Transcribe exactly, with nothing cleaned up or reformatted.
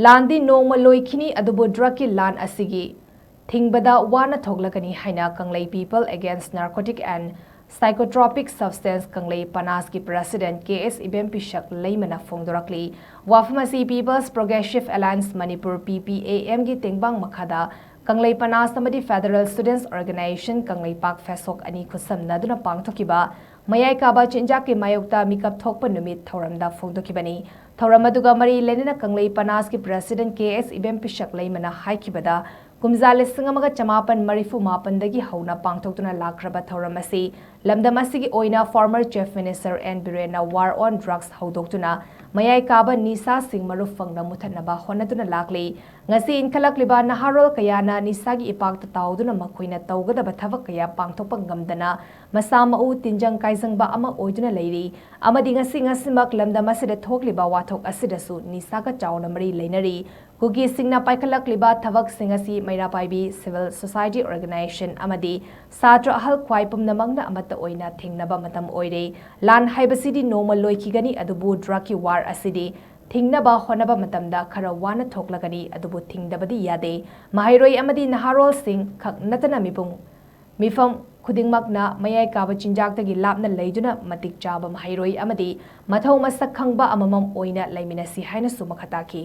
ꯂꯥꯟꯗꯤ ꯅꯣꯡꯃ ꯂꯣꯏꯈꯤꯅꯤ, ꯑꯗꯨꯕꯨ drugꯀꯤ ꯂꯥꯟ ꯑꯁꯤꯒꯤ ꯊꯤꯡꯕꯗ ꯋꯥꯅ ꯊꯣꯛꯂꯒꯅꯤ ꯍꯥꯏꯅ ꯀꯪꯂꯩ People Against Narcotic and Psychotropic Substance ꯀꯪꯂꯩ ꯄꯅꯥꯁꯀꯤ president ꯀꯦ ꯑꯦꯁ ꯏꯕꯦꯝ ꯄꯤꯁꯛ ꯂꯩꯃꯅ ꯐꯣꯡꯗꯣꯔꯛꯂꯤ꯫ ꯋꯥꯐꯝ ꯑꯁꯤ People's Progressive Alliance Manipur, ꯄꯤ ꯄꯤ ꯑꯦ ꯑꯦꯝꯒꯤ ꯇꯦꯡꯕꯥꯡ ꯃꯈꯥꯗ ꯀꯪꯂꯩ ꯄꯅꯥꯁ ꯑꯃꯗꯤ Federal Students Organisation ꯀꯪꯂꯩꯄꯥꯛ, ꯐꯦꯁꯣꯛ ꯑꯅꯤ ꯈꯨꯠꯁꯝꯅꯗꯨꯅ ꯄꯥꯡꯊꯣꯛꯈꯤꯕ ꯃꯌꯥꯏ ꯀꯥꯕ ꯆꯤꯟꯖꯥꯛꯀꯤ ꯃꯥꯌꯣꯛꯇ ꯃꯤꯀꯞ ꯊꯣꯛꯄ ꯅꯨꯃꯤꯠ ꯊꯧꯔꯝꯗ ꯐꯣꯡꯗꯣꯛꯈꯤꯕꯅꯤ꯫ ꯊꯧꯔꯝ ꯑꯗꯨꯒ ꯃꯔꯤ ꯂꯩꯅꯅ ꯀꯪꯂꯩ ꯄꯅꯥꯁꯀꯤ president ꯀꯦ ꯑꯦꯁ ꯏꯕꯦꯝ ꯄꯤꯁꯛ ꯂꯩꯃꯅ ꯍꯥꯏꯈꯤꯕꯗ, ꯀꯨꯝꯖꯥ ꯂꯤꯁꯤꯡ ꯑꯃꯒ ꯆꯃꯥꯄꯟ ꯃꯔꯤꯐꯨ ꯃꯥꯄꯟꯗꯒꯤ ꯍꯧꯅ ꯄꯥꯡꯊꯣꯛꯇꯨꯅ ꯂꯥꯛꯈ꯭ꯔꯕ ꯊꯧꯔꯝ ꯑꯁꯤ ꯂꯝꯗꯝ ꯑꯁꯤꯒꯤ ꯑꯣꯏꯅ former Chief Minister ꯑꯦꯟ ꯕꯤꯔꯦꯟꯅ War on Drugs ꯍꯧꯗꯣꯛꯇꯨꯅ ꯃꯌꯥꯏ ꯀꯥꯕ ꯅꯤꯁꯥꯁꯤꯡ ꯃꯔꯨ ꯐꯪꯅ ꯃꯨꯊꯠꯅꯕ ꯍꯣꯠꯅꯗꯨꯅ ꯂꯥꯛꯂꯤ꯫ ꯉꯁꯤ ꯏꯟꯈꯠꯂꯛꯂꯤꯕ ꯅꯍꯥꯔꯣꯜ ꯀꯌꯥꯅ ꯅꯤꯁꯥꯒꯤ ꯏꯄꯥꯛꯇ ꯇꯥꯎꯗꯨꯅ ꯃꯈꯣꯏꯅ ꯇꯧꯒꯗꯕ ꯊꯕꯛ ꯀꯌꯥ ꯄꯥꯡꯊꯣꯛꯄ ꯉꯝꯗꯅ ꯃꯁꯥ ꯃꯎ ꯇꯤꯟꯖꯪ ꯀꯥꯏꯖꯪꯕ ꯑꯃ ꯑꯣꯏꯗꯨꯅ ꯂꯩꯔꯤ꯫ ꯑꯃꯗꯤ ꯉꯁꯤ ꯉꯁꯤꯃꯛ ꯂꯝꯗꯝ ꯑꯁꯤꯗ ꯊꯣꯛꯂꯤꯕ ꯋꯥꯊꯣꯛ ꯑꯁꯤꯗꯁꯨ ꯅꯤꯁꯥꯒ ꯆꯥꯎꯅ ꯃꯔꯤ ꯂꯩꯅꯔꯤ꯫ ꯀꯨꯀꯤꯁꯤꯡꯅ ꯄꯥꯏꯈꯠꯂꯛꯂꯤꯕ ꯊꯕꯛꯁꯤꯡ ꯑꯁꯤ ꯃꯩꯔꯥ ꯄꯥꯏꯕꯤ, civil society organisation ꯑꯃꯗꯤ ꯁꯥꯇ꯭ꯔ ꯑꯍꯜ ꯈ꯭ꯋꯥꯏ ꯄꯨꯝꯅꯃꯛꯅ ꯑꯃꯠꯇ ꯑꯣꯏꯅ ꯊꯦꯡꯅꯕ ꯃꯇꯝ ꯑꯣꯏꯔꯦ꯫ ꯂꯥꯟ ꯍꯥꯏꯕꯁꯤꯗꯤ ꯅꯣꯡꯃ ꯂꯣꯏꯈꯤꯒꯅꯤ, ꯑꯗꯨꯕꯨ drugꯀꯤ war ꯑꯁꯤꯗꯤ ꯊꯤꯡꯅꯕ ꯍꯣꯠꯅꯕ ꯃꯇꯝꯗ ꯈꯔ ꯋꯥꯅ ꯊꯣꯛꯂꯒꯅꯤ, ꯑꯗꯨꯕꯨ ꯊꯤꯡꯗꯕꯗꯤ ꯌꯥꯗꯦ꯫ ꯃꯍꯩꯔꯣꯏ ꯑꯃꯗꯤ ꯅꯍꯥꯔꯣꯜꯁꯤꯡ ꯈꯛ ꯅꯠꯇꯅ ꯃꯤꯄꯨꯝ ꯃꯤꯐꯝ ꯈꯨꯗꯤꯡꯃꯛꯅ ꯃꯌꯥꯏ ꯀꯥꯕ ꯆꯤꯟꯖꯥꯛꯇꯒꯤ ꯂꯥꯞꯅ ꯂꯩꯗꯨꯅ ꯃꯇꯤꯛ ꯆꯥꯕ ꯃꯍꯩꯔꯣꯏ ꯑꯃꯗꯤ ꯃꯊꯧ ꯃꯁꯛ ꯈꯪꯕ ꯑꯃꯃꯝ ꯑꯣꯏꯅ ꯂꯩꯃꯤꯟꯅꯁꯤ ꯍꯥꯏꯅꯁꯨ ꯃꯈꯥ ꯇꯥꯈꯤ꯫